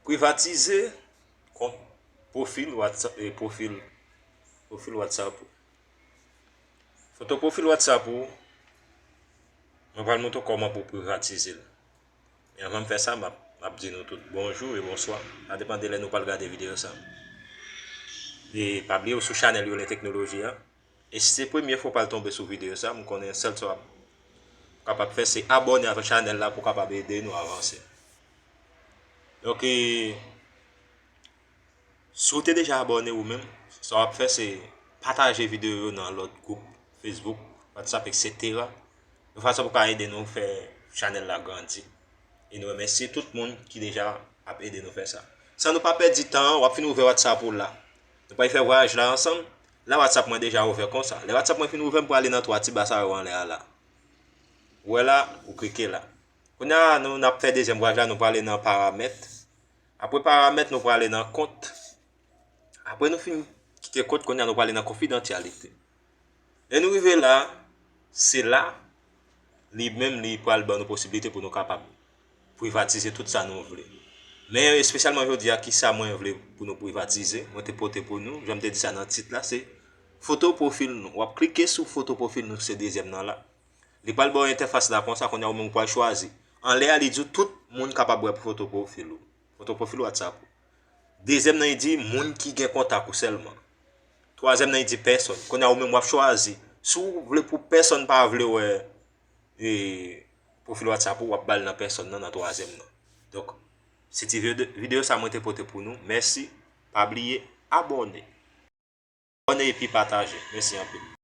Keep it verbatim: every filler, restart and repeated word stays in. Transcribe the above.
Privatize kont pwofil WhatsApp, eh, pwofil, pwofil WhatsApp ou. Foto pwofil WhatsApp ou, mwen pral montre w kòman pou w privatize l. Men anvan m fè sa, m ap, m ap di nou tout bonjou e bonswa. Sa depann de lè nou pral gade videyo sa. E pa bliye w sou chanèl Yo Lè Teknoloji a. E si se premye fwa w pral tonbe sou videyo sa, m konnen sèl sa w ap kapab fè se abòne avèk chanèl la pou w kapab ede nou avanse. Donk, e, si w te deja abòne ou menm, sa w ap fè se pataje videyo yo nan lòt gwoup, Facebook, WhatsApp, etsetera. Yon fason pou ka ede nou fè chanèl la grandi. E nou remèsye tout moun ki deja ap ede nou fè sa. San nou pa pèdi tan, w ap fin ouvè WhatsApp ou la. Nou pral fè vwayaj la ansanm. La WhatsApp mwen deja ouvè konsa. Lè WhatsApp mwen fin ouvè, m prale nan twa ti ba sa yo anlè a la. Ou wè la, ou klike la. Kounye a, nou, n ap fè dezyèm vwayaj la, nou prale nan paramèt. Apre paramèt, nou prale nan kont. Apre nou fin kite kont, kounye a nou prale nan konfidansyalite. Lè nou rive la, se la, li menm li pral ban nou posiblite pou nou kapab privatize tout sa nou vle. Men espesyalman jodi a, ki sa mwen vle pou nou privatize, mwen te pote pou nou, jan m te di sa nan tit la, se foto pwofil nou. W ap klike sou foto pwofil nou, se dezyèm nan la. Li pral ba w entèfas la konsa, kounye a ou menm ou pral chwazi. Anlè a, li di w tout moun kapab wè foto pwofil ou. Foto pwofil WhatsApp ou. Dezyèm nan, li di moun ki gen kontak ou sèlman. Twazyèm nan, li di pèsòn. Kounye a ou menm w ap chwazi. Si w vle pou pèsòn pa vle wè, e, pwofil WhatsApp ou, w ap ba l nan pèsòn nan, nan twazyèm nan. Donk, se ti vide-, videyo sa mwen te pote pou nou. Mèsi. Pa bliye abòne. Abòne epi pataje. Mèsi anpil.